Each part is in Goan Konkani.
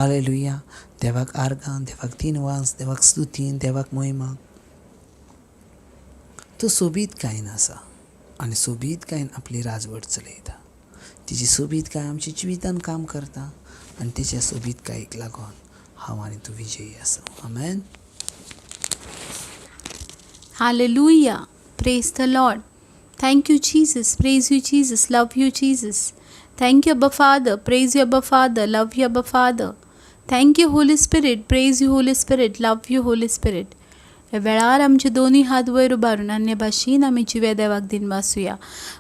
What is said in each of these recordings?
हालेलुया. देवाक आर्गां, देवाक दिनवास, देवाक स्तुती, देवाक मोहिमा. तो सोबीतकायेन आसा आनी सोबीतकायेन आपली राजवट चलयता. तिची सोबीतकाय आमच्या जिवितान काम करता आनी तेच्या सोबीतकायेक लागून हांव आनी तूं विजयी आसा. आमेन. Hallelujah. Praise the Lord. Thank you, Jesus. Praise you, Jesus. Love you, Jesus. Thank you, Abba Father. Praise you, Abba Father. Love you, Abba Father. Thank you, Holy Spirit. Praise you, Holy Spirit. Love you, Holy Spirit. ह्या वेळार आमचे दोनूय हात वयर उबारून अन्य भाशेन आमी जिव्या देवाक दिनवासुया.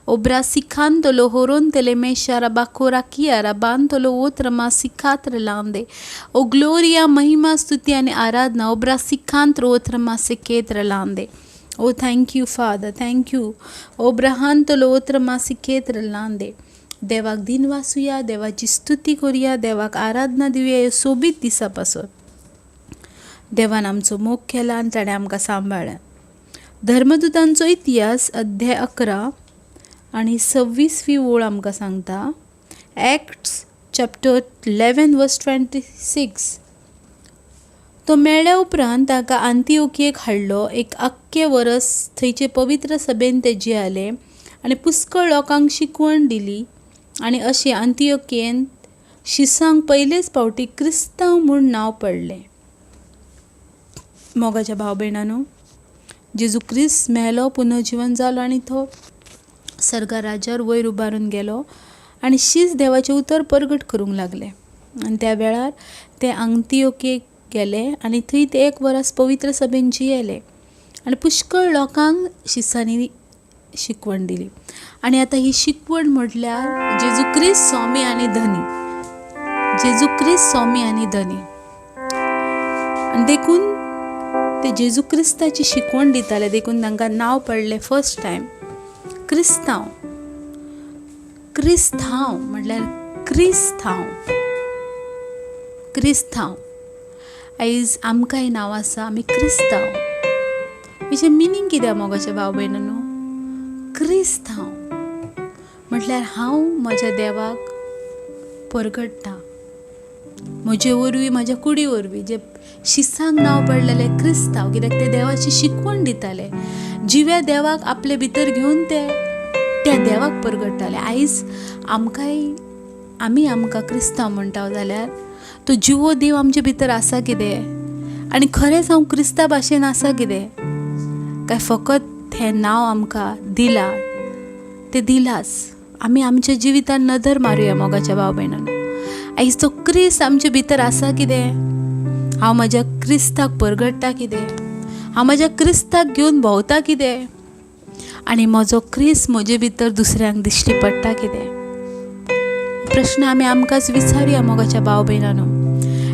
ओब्रा सिखांतलो होरोंतले मेशारा बाकोरा कियारा बांतलो ओत्रमा सिखात्र लांदे. ओ ग्लोरिया, महिमा, स्तुती आनी आराधना. ओब्रा सिखांत्र ओत्रमा सिकेत्र लांदे. ओ thank you father, thank you. ओब्राहांतलो ओत्रमा सिकेत्र लांदे. देवाक दिनवासुया, देवाची स्तुती करुया, देवाक आराधना दिवया ह्या सोबीत दिसा पासून. देवान आमचो मोग केला आनी ताणें आमकां सांबाळ्ळें. धर्मदुतांचो इतिहास अध्याय 11 आनी 26वी ओळ आमकां सांगता. Acts chapter 11 verse 26. तो मेळ्ळ्या उपरांत ताका आंतिओकियेक हाडलो. एक आख्खें वरस थंयचे पवित्र सभेन ते जियेले आनी पुष्कळ लोकांक शिकवण दिली. आनी अशें आंतिओकियेंत शिसांक पयलेच फावटी क्रिस्तांव म्हूण नांव पडलें. मोगाच्या भाव भयणांनो, जेजू क्रिस्त मेलो, पुनर्जिवन जालो आनी तो सर्गा राज्यार वयर उबारून गेलो आनी शीस देवाचें उतर परगट करूंक लागले. आनी त्या वेळार ते आंतिओकियेक गेले आनी थंय ते एक वरस पवित्र सभेन जियेले आनी पुष्कळ लोकांक शिसांनी शिकवण दिली. आनी आतां ही शिकवण म्हटल्यार जेजू क्रिस्त स्वामी आनी धनी. जेजू क्रिस्त स्वामी आनी धनी. आनी देखून ते जेजू क्रिस्ताची शिकवण दिताले, देखून तांकां नांव पडलें फर्स्ट टायम क्रिस्तांव. क्रिस्तांव म्हटल्यार क्रिस्तांव, क्रिस्तांव. आयज आमकांय नांव आसा, आमी क्रिस्तांव. हेचें मिनींग कितें मोगाच्या भाव भयणांनो? क्रिस्तांव म्हटल्यार हांव म्हज्या देवाक परगट्टा, म्हजे वरवीं, म्हज्या कुडी वरवीं. जे शिसांक नांव पडलेलें क्रिस्तांव, कित्याक ते देवाची शिकवण दिताले. जिव्या देवाक आपले भितर घेवन ते त्या देवाक परगट्टाले. आयज आमकांय, आमी आमकां क्रिस्तांव म्हणटा जाल्यार तो जिवो देव आमचे भितर आसा कितें? आनी खरेंच हांव क्रिस्ता भाशेन आसा कितें? काय फकत हें नांव आमकां दिलां तें दिलांच? आमी आमच्या जिवितान नदर मारुया मोगाच्या भाव भयणांनो. आयज तो क्रिस्त आमचे भितर आसा कितें? हांव म्हज्या क्रिस्ताक परगट्टा कितें? हांव म्हज्या क्रिस्ताक घेवन भोंवता कितें? आनी म्हजो क्रिस्त म्हजे भितर दुसऱ्यांक दिश्टी पडटा कितें? प्रश्न आमी आमकांच विचारुया मोगाच्या भाव भयणांनो.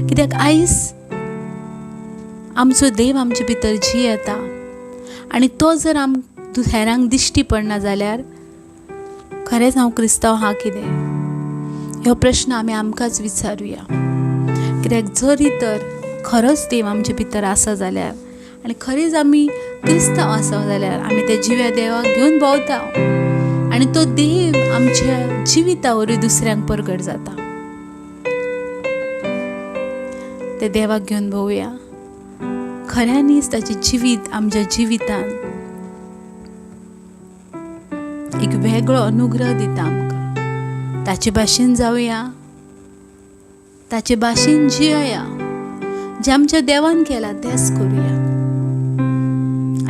कित्याक आयज आमचो देव आमचे भितर जियेता आनी तो जर आम हेरांक दिश्टी पडना जाल्यार खरेंच हांव क्रिस्तांव हा कितें? हो प्रश्न आमी आमकांच विचारुया. कित्याक जरी तर खरोच देव आमचे भितर आसा जाल्यार आनी खरेंच आमी क्रिस्तांव आसा जाल्यार आमी त्या जिव्या देवाक घेवन भोंवता आनी तो देव आमच्या जिविता वरवीं दुसऱ्यांक परगट जाता. त्या देवाक घेवन भोंवया. खऱ्यांनीच ताचें जिवीत आमच्या जिवितान एक वेगळो अनुग्रह दिता आमकां. ताचे भाशेन जावया, ताचे भाशेन जियोया. जें आमच्या देवान केलां तेंच करुया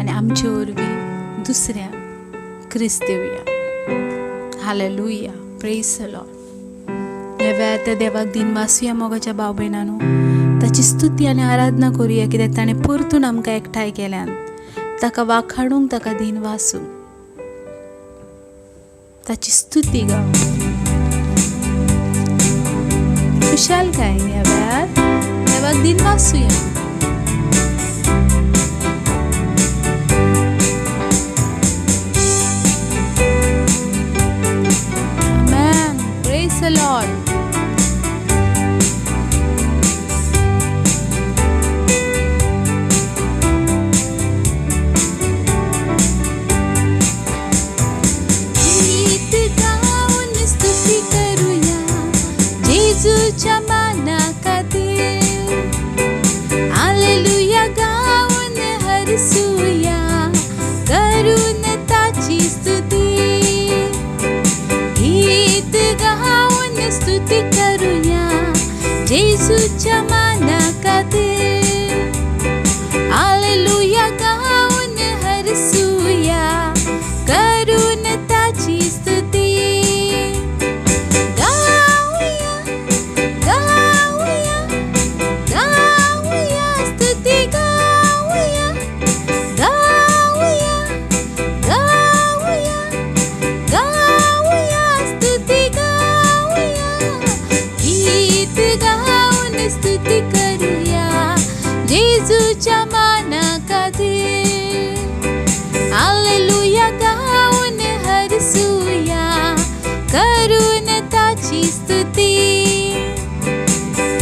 आनी आमचे वरवीं दुसऱ्यांक क्रिस्त दिवया. Hallelujah. Praise the Lord. ह्या वेळार त्या देवाक दिनवासुया मोगाच्या भाव भयणांनो. ताची स्तुती आनी आराधना करुया, कित्याक ताणें परतून आमकां एकठांय केल्यान. ताका वाखाणूंक, ताका दिनवासूंक, ताची स्तुती गाव. खुशालकायेन ह्या वेळार देवाक दिनवासुया. Amen. Praise the Lord. गीत गाऊन स्तुती करूया जेजूच्या माना खातीर. जेजूच्या माना खातीर. हालेलुया गावन हरसुया करून ताची स्तुती. गावया गावया गावया स्तुती गावया गावया गावया गावया स्तुती गावया. गीत गावन स्तुती करूया जेजूच्या माना खातीर. हालेलुया गावन हरसुया करून ताची स्तुती.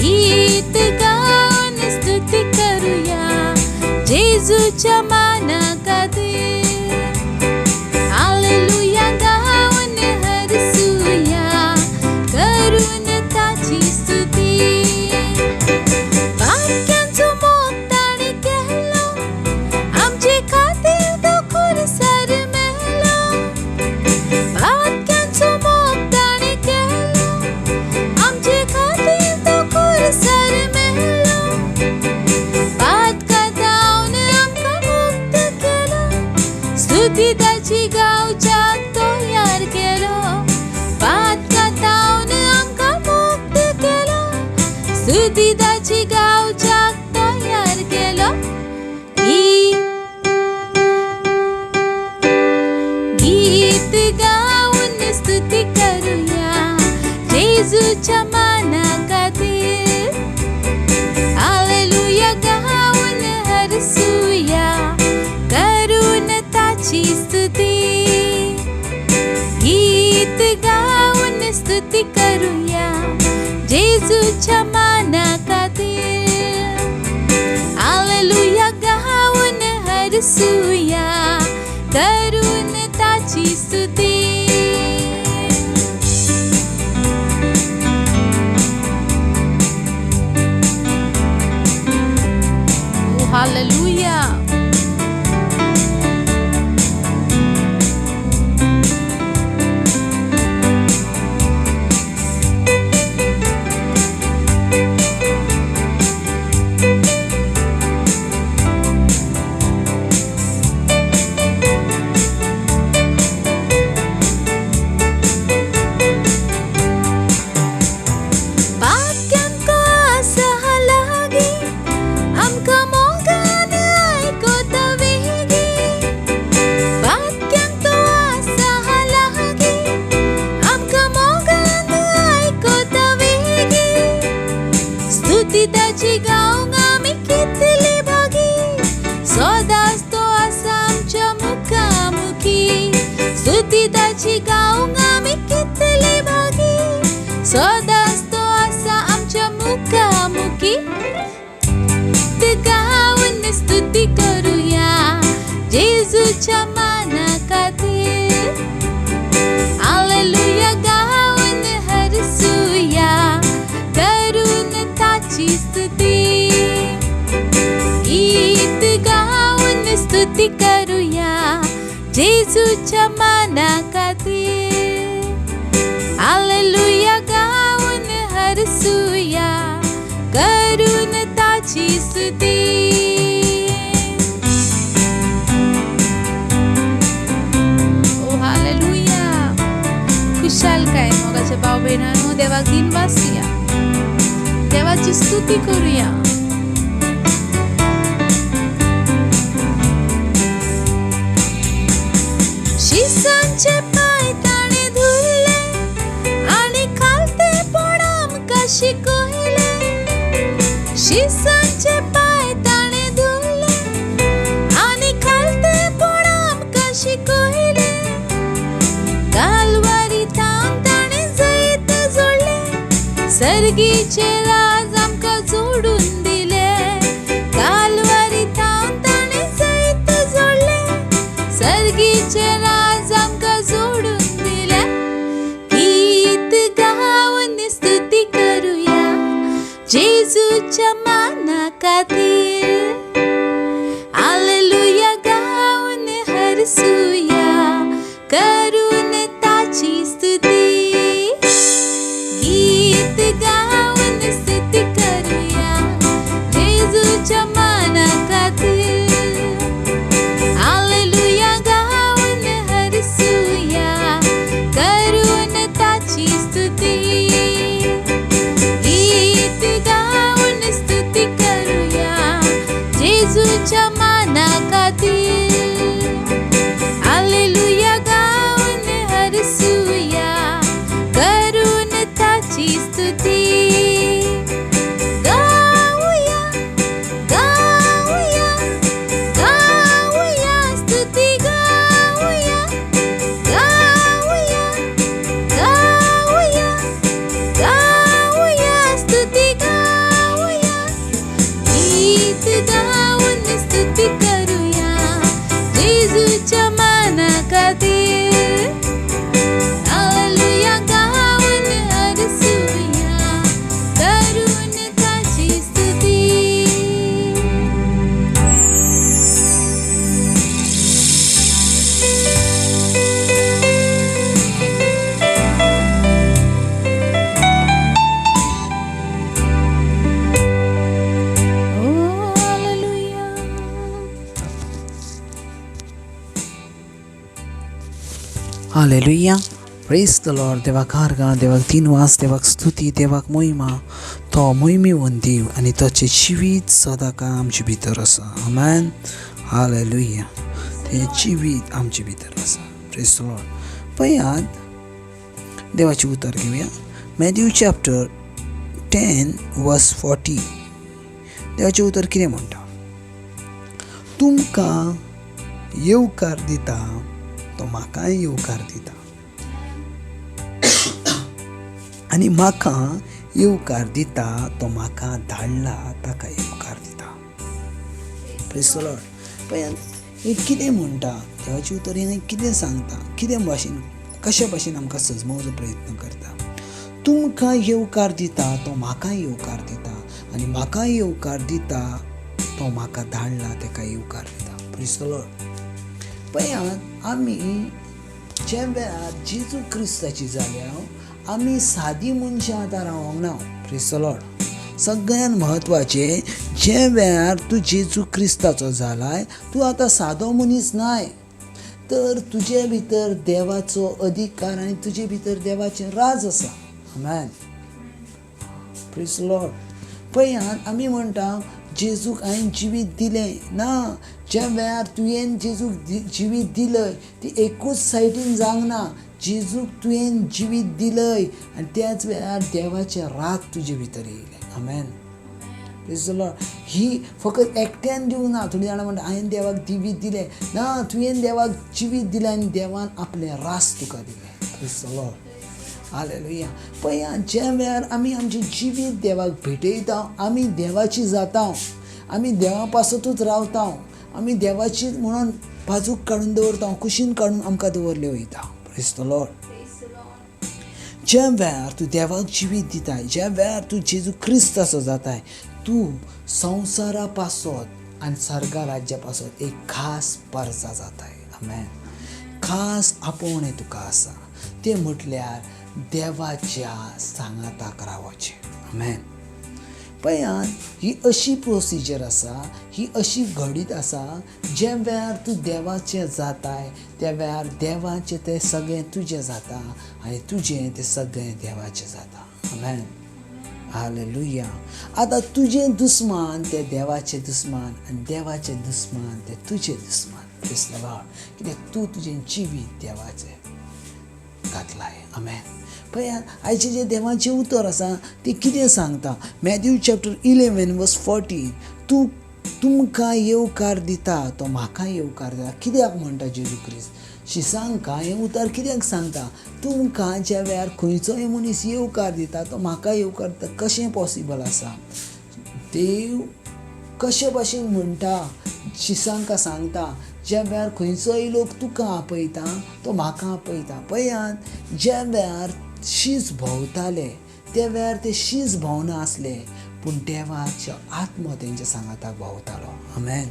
गीत गावन स्तुती करूया जेजूच्या माना खातीर. हालेलुया गावन हरसुया करून ताची स्तुती. वाक्यांचो मोग ताणें केलो आमचे खातीर तो खुरसार मेलो. वाक्यांचो मोग ताणें केलो आमचे खातीर तो खुरसार मेलो. पातकां जावन आमकां मुक्त केलो स्तुती ताची गावच्याक तयार केलो. पातकां जावन आमकां मुक्त केलो स्तुती ताची गावच्याक तयार केलो. गीत गावन स्तुती करूया जेजूच्या माना खातीर. हालेलुया गावन हरसुया करून ताची स्तुती. गीत गावन स्तुती करूया जेजूच्या माना खातीर. हालेलुया गावन हरसुया करून ताची स्तुती. Oh, hallelujah. वाक्यांक आसा लागीं आमकां मोगान आयकता वेगीं. वाक्यांक तो आसा लागीं आमकां मोगान आयकता वेगीं. स्तुती ताची गावंक आमी कितली भागी सदांच तो आसा आमच्या मुखामुखी. स्तुती ताची गावंक आमी कितली भागी सदांच तो आसा आमच्या मुखामुखी. गीत गावन स्तुती करूया जेजूच्या माना खातीर. हालेलुया गावन हरसुया करून ताची स्तुती. गीत गावन स्तुती करूया जेजूच्या माना खातीर. हालेलुया गावन हरसुया करून ताची स्तुती. ओ हालेलुया. खुशाल काय मोगाच्या भाव भयणांनो, देवाक दिन वाचूया, देवाची स्तुती करूया. शिसांचे पांय ताणें धुले आनी खालतेपण आमकां शिकयलें. शिसांचे पांय ताणें धुले आनी खालतेपण आमकां शिकयलें. कालवारी थावन ताणें जैत जोडलें सर्गीचे राज आमकां जोडून दिलें. कालवारी थावन ताणें जैत जोडलें सर्गीचे राज आमकां जोडून दिलें. गीत गावन स्तुती करूया जेजूच्या माना खातीर. हालेलुया गावन हरसुया करून ताची स्तुती. गीत गावन स्तुती हालेलुया, प्रेज the Lord. देवाक आर्गां, देवाक दिनवास, देवाक स्तुती, देवाक मोहिमा. तो मोहिमेवन देव आनी ताचें जिवीत सदांकाळ आमचे भितर आसा. आमेन, हालेलुया. तें जिवीत आमचे भितर आसा. Praise the Lord. पळयात, देवाचें उतर घेवया. मॅथ्यू चॅप्टर 10 वर्स 40. देवाचें उतर कितें म्हणटा? तुमकां येवकार दिता तो म्हाकाय येवकार दिता आनी म्हाका येवकार दिता तो म्हाका धाडला ताका येवकार दिता. Praise the Lord. पळयात, हें कितें म्हणटा देवाचें उतर? हें कितें सांगता? कितें भाशेन, कशा भाशेन आमकां सजमोवचो प्रयत्न करता? तुमकां येवकार दिता तो म्हाका येवकार दिता आनी म्हाका येवकार दिता तो म्हाका धाडला ताका येवकार दिता. Praise the Lord. पळयात, आमी ज्या वेळार जेजू क्रिस्ताची जाल्या आमी सादी मनशां आतां रावंक ना. Praise the Lord. सगळ्यान म्हत्वाचें, ज्या वेळार तूं जेजू क्रिस्ताचो जालाय तूं आतां सादो मनीस न्हय, तर तुजे भितर देवाचो अधिकार आनी तुजे भितर देवाचें राज आसा. आमेन, प्रेज the Lord. पळयात, आमी म्हणटा जेजूक हांवें जिवीत दिलें ना. ज्या वेळार तुवें जेजूक जिवीत दिलय ती एकूच सायडीन जावंक ना. जेजूक तुवें जिवीत दिलय आनी त्याच वेळार देवाचें राज तुजे भितर येयलें. आमेन, प्रेज the Lord. ही फकत एकट्यान दिवंक ना. थोडीं जाणां म्हणटा हांवें देवाक जिवीत दिलें ना. तुवें देवाक जिवीत दिलें आनी देवान आपलें रास तुका दिलें. Praise the Lord, hallelujah. पळया, ज्या वेळार आमी आमचें जिवीत देवाक भेटयता आमी देवाची जाता, आमी देवा पासतूच रावता, आमी देवाची म्हणून बाजूक काडून दवरता, कुशीन काडून आमकां दवरले वयता. Praise the Lord. ज्या वेळार तूं देवाक जिवीत दिताय, ज्या वेळार तूं जेजू क्रिस्ताचो जाताय, तूं संवसारा पासत आनी सर्गा राज्या पासत एक खास परजा जाताय. आमेन. खास आपोवणें तुका आसा, तें म्हटल्यार देवाच्या सांगाताक रावचें. आमेन. पळयात, ही अशी प्रोसिजर आसा, ही अशी घडीत आसा, ज्या वेळार तूं देवाचें जाताय त्या वेळार देवाचें तें सगळें तुजें जाता आनी तुजें तें सगळें देवाचें जाता. आमेन, हालेलुया. आतां तुजें दुस्मान ते देवाचे दुस्मान आनी देवाचे दुस्मान ते तुजे दुस्मान. Praise the Lord. कित्याक तूं तुजें जिवीत देवाचें घातलाय. आमेन. पळयात, आयचें जें देवाचें उतर आसा तें कितें सांगता? मॅथ्यू चॅप्टर 11 वर्स 14. तूं तुमकां येवकार दिता तो म्हाका येवकार दिता. कित्याक म्हणटा जेजू क्रिस्त शिसांकां हें उतर कित्याक सांगता? तुमकां ज्या वेळार खंयचोय मनीस येवकार दिता तो म्हाका येवकार दिता. कशें पॉसिबल आसा? देव कशे भाशेन म्हणटा शिसांकां सांगता, ज्या वेळार खंयचोय लोक तुका आपयता तो म्हाका आपयता. पळयात, ज्या वेळार शीस भोंवताले त्या वेळार ते शीस भोंवना आसले, पूण देवाचो आत्मो तेंच्या सांगाताक भोंवतालो. आमेन.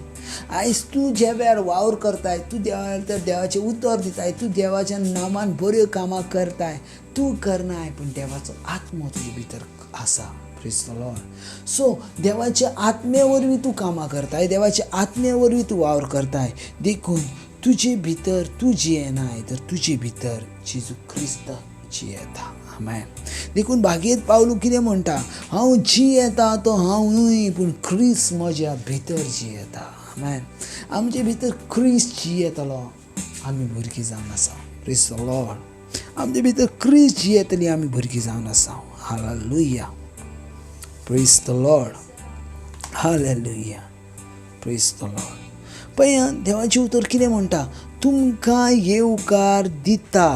आयज तूं ज्या वेळार वावर करताय, तूं देवा तर देवाचें उतर दिताय, तूं देवाच्या नामान बऱ्यो कामां करताय, तूं करनाय, पूण देवाचो आत्मो तुजे भितर आसा. Praise the Lord. सो देवाच्या आत्मे वरवीं तूं कामां करताय, देवाच्या आत्मे वरवीं तूं वावर करताय, देखून तुजे भितर तूं जियेनाय तर तुजे भितर जेजू क्रिस्त जियेता. आमेन. देखून भागेत पावलू कितें म्हणटा? हांव जियेता तो हांव न्हय, पूण क्रिस्त म्हज्या भितर जियेता. आमेन. आमचे भितर क्रिस्त जियेतलो आमी भुरगीं जावन आसा. Praise the Lord. आमचे भितर क्रिस्त जियेतली आमी भुरगीं जावन आसा. Hallelujah, praise the Lord, hallelujah, praise the Lord. पळयात, देवाचें उतर कितें म्हणटा? तुमकां येवकार दिता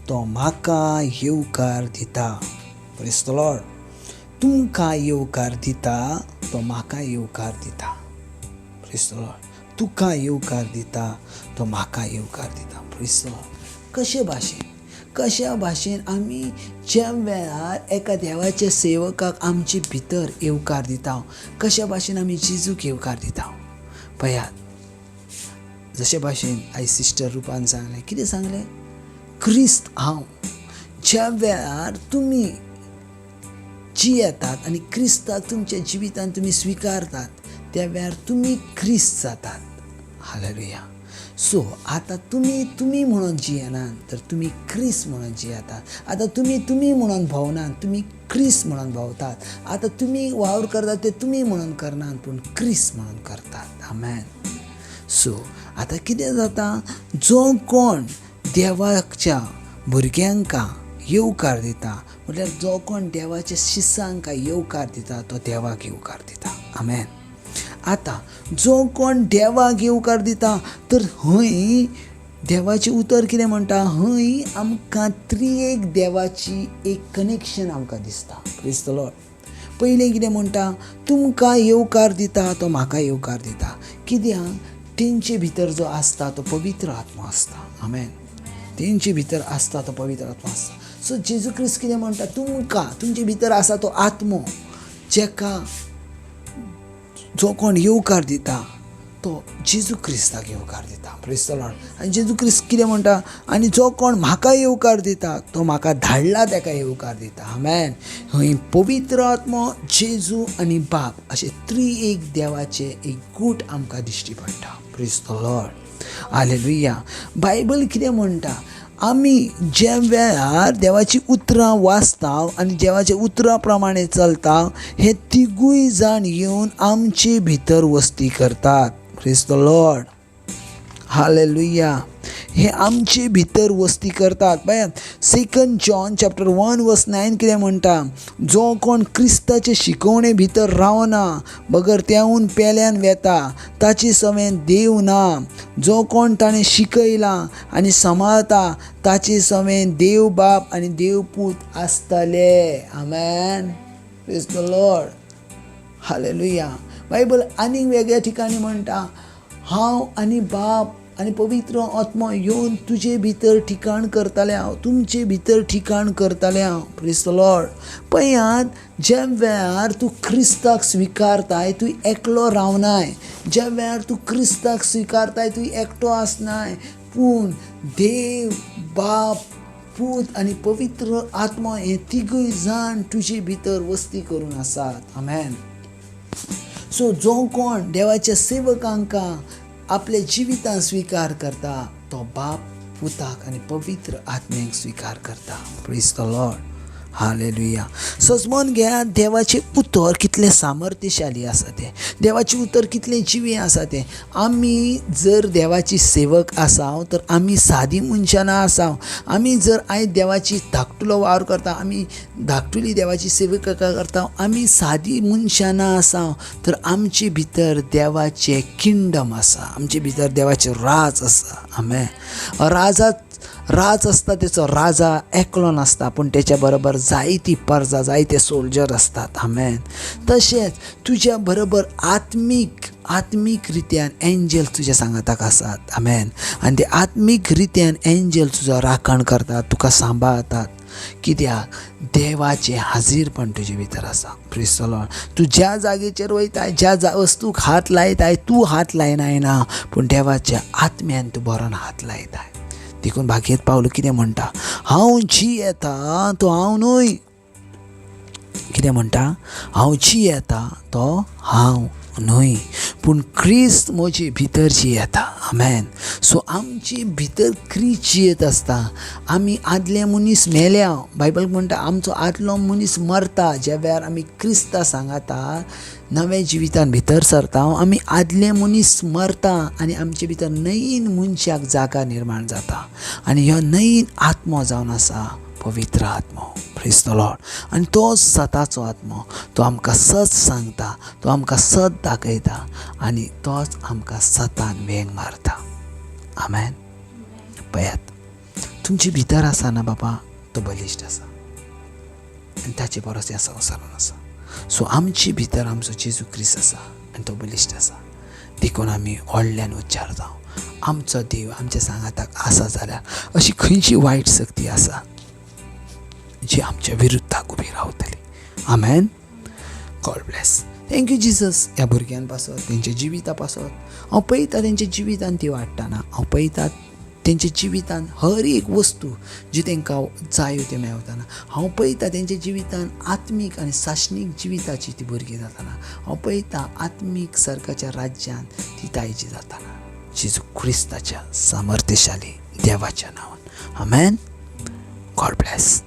तो म्हाका येवकार दिता. Praise the Lord. तुमकां येवकार दिता तो म्हाका येवकार दिता. Praise the Lord. तुका येवकार दिता तो म्हाका येवकार दिता. Praise the Lord. कशे भाशेन, कशा भाशेन आमी ज्या वेळार एका देवाच्या सेवकाक आमचे भितर येवकार दिता, कशा भाशेन आमी जेजूक येवकार दिता? पळयात, जशे भाशेन आयज सिस्टर रुपान सांगलें, कितें सांगलें? क्रिस्त हांव. ज्या वेळार तुमी जियेतात आनी क्रिस्ताक तुमच्या जिवितान तुमी स्विकारतात त्या वेळार तुमी क्रिस्त जातात. हालेलुया. सो आतां तुमी तुमी म्हणून जियेनात, तर तुमी क्रिस्त म्हणून जियेतात. आतां तुमी तुमी म्हणून भोंवनात, तुमी क्रिस्त म्हणून भोंवतात. आतां तुमी वावर करतात ते तुमी म्हणून करनात, पूण क्रिस्त म्हणून करतात. आमेन. सो आतां कितें जाता, जो कोण देवाच्या भुरग्यांक येवकार दिता, म्हटल्यार जो कोण देवाच्या शिसांक येवकार दिता तो देवाक येवकार दिता. आमेन. आतां जो कोण देवाक येवकार दिता, तर हय देवाचें उतर कितें म्हणटा, हय आमकां त्रिएक देवाची एक कनेक्शन आमकां दिसता. Praise the Lord. पयलें कितें म्हणटा, तुमकां येवकार दिता तो म्हाका येवकार दिता. कित्याक तेंचे भितर जो आसता तो पवित्र आत्मो आसता. आमेन. तेंचे भितर आसता तो पवित्र आत्मो आसता. सो जेजू क्रिस्त कितें म्हणटा, तुमकां तुमचे भितर आसा तो आत्मो जेका जो कोण येवकार दिता तो जेजू क्रिस्ताक येवकार दिता. Praise the Lord. आनी जेजू क्रिस्त कितें म्हणटा, आनी जो कोण म्हाका येवकार दिता तो म्हाका धाडला तेका येवकार दिता. आमेन. हय पवित्र आत्मो, जेजू आनी बाप अशें त्रिएक देवाचें एक गूट आमकां दिश्टी पडटा. Praise the Lord. Hallelujah. Bible कितें म्हणटा, आमी ज्या वेळार देवाची उतरां वाचता आनी देवाच्या उतरां प्रमाणे चलता, हे तिगूय जाण येवन आमचे भितर वस्ती करतात. Praise the Lord. Hallelujah. हे आमचे भितर वस्ती करतात. पळयात, 2 John chapter 1 verse 9 कितें म्हणटा, जो कोण क्रिस्ताचे शिकवणे भितर रावना बगर त्याहून पेल्यान वेता ताचे सवें देव ना. जो कोण ताणें शिकयला आनी सांबाळता ताचे सवें देव बाप आनी देव पूत आसतले. आमेन. Praise the Lord. Hallelujah. Bible आनीक वेगळ्या ठिकाणी म्हणटा, हांव आनी बाप आनी पवित्र आत्मो येवन तुजे भितर ठिकाण करताले हांव, तुमचे भितर ठिकाण करताले हांव. Praise the Lord. पळयात, ज्या वेळार तूं क्रिस्ताक स्विकारताय तूं एकलो रावनाय. ज्या वेळार तूं क्रिस्ताक स्विकारताय तूं एकटो आसनाय, पूण देव बाप पूत आनी पवित्र आत्मो हे तिगूय जाण तुजे भितर वस्ती करून आसात. आमेन. सो जो कोण देवाच्या सेवकांक आपल्या जिवितान स्विकार करता तो बाप पुताक आनी पवित्र आत्म्याक स्विकार करता. Praise the Lord. Hallelujah. सजमोन घेयात, देवाचें उतर कितलें सामर्थ्यशाली आसा तें, देवाचें उतर कितलें जिवें आसा तें. आमी जर देवाची सेवक आसा तर आमी सादी मनशां ना आसा. आमी जर आयज देवाची धाकटुलो वावर करता, आमी धाकटुली देवाची सेवक करता, आमी सादी मनशां ना आसा, तर आमचे भितर देवाचें किंगडम आसा, आमचे भितर देवाचें राज आसा. आमेन. राजा राज आसता तेचो राजा एकलो नासता, पूण तेच्या बरोबर जायती परजा, जायते सोल्जर आसतात. आमेन. तशेंच तुज्या बरोबर आत्मीक रित्यान एंजल तुज्या सांगाताक आसात. आमेन. आनी ते आत्मीक रित्यान एंजल तुजो राखण करतात, तुका सांबाळतात. कित्याक देवाचें हाजीरपण तुजे भितर आसा. Praise the Lord. तूं ज्या जागेचेर वयताय, ज्या वस्तूक हात लायताय, तूं हात लायनाय ना, पूण देवाच्या आत्म्यान तूं बरोन हात लायताय. देखून भागयत पावलो कितें म्हणटा, हांव जियेता तो हांव न्हय. कितें म्हणटा, हांव जियेता तो हांव न्हय, पूण क्रिस्त म्हजे भितर जियेता. आमेन. सो आमचे भितर क्रिस्त जियेत आसता. आमी आदले मनीस मेल्या. बायबल म्हणटा आमचो आदलो मनीस मरता. ज्या वेळार आमी क्रिस्ता सांगाता नव्या जिवितान भितर सरता, आमी आदले मनीस मरता आनी आमचे भितर नवीन मनशाक जागा निर्माण जाता. आनी ह्यो नवीन आत्मो जावन आसा पवित्र आत्मो. Praise the Lord. आनी तो सताचो आत्मो, तो आमकां सत सांगता, तो आमकां सत दाखयता आनी तोच आमकां सतान वेंग मारता. आमेन. पळयात, तुमचे भितर आसा ना बाबा, तो बलिश्ट आसा आनी ताचे परस ह्या संवसारान आसा. सो आमचे भितर आमचो जेजू क्रिस्त आसा आनी तो बलिश्ट आसा. देखून आमी व्हडल्यान उच्चार जावं, आमचो देव आमच्या सांगाताक आसा जाल्यार अशी खंयची वायट शक्ती आसा जी आमच्या विरुद्धाक उबी रावतली. आमेन. God bless. Thank you Jesus. ह्या भुरग्यां पासत, तेंच्या जिविता पासत हांव पळयता, तेंच्या जिवितान ती वाडटना हांव पळयता, तेंच्या जिवितान हर एक वस्तू जी तांकां जायो त्यो मेवतना हांव पळयता, तेंच्या जिवितान आत्मीक आनी साशनीक जिविताची ती भुरगीं जातना हांव पळयता, आत्मीक सर्गाच्या राज्यान ती तायची जातना. जेजू क्रिस्ताच्या सामर्थ्यशाली देवाच्या नांवान, आमेन. God bless.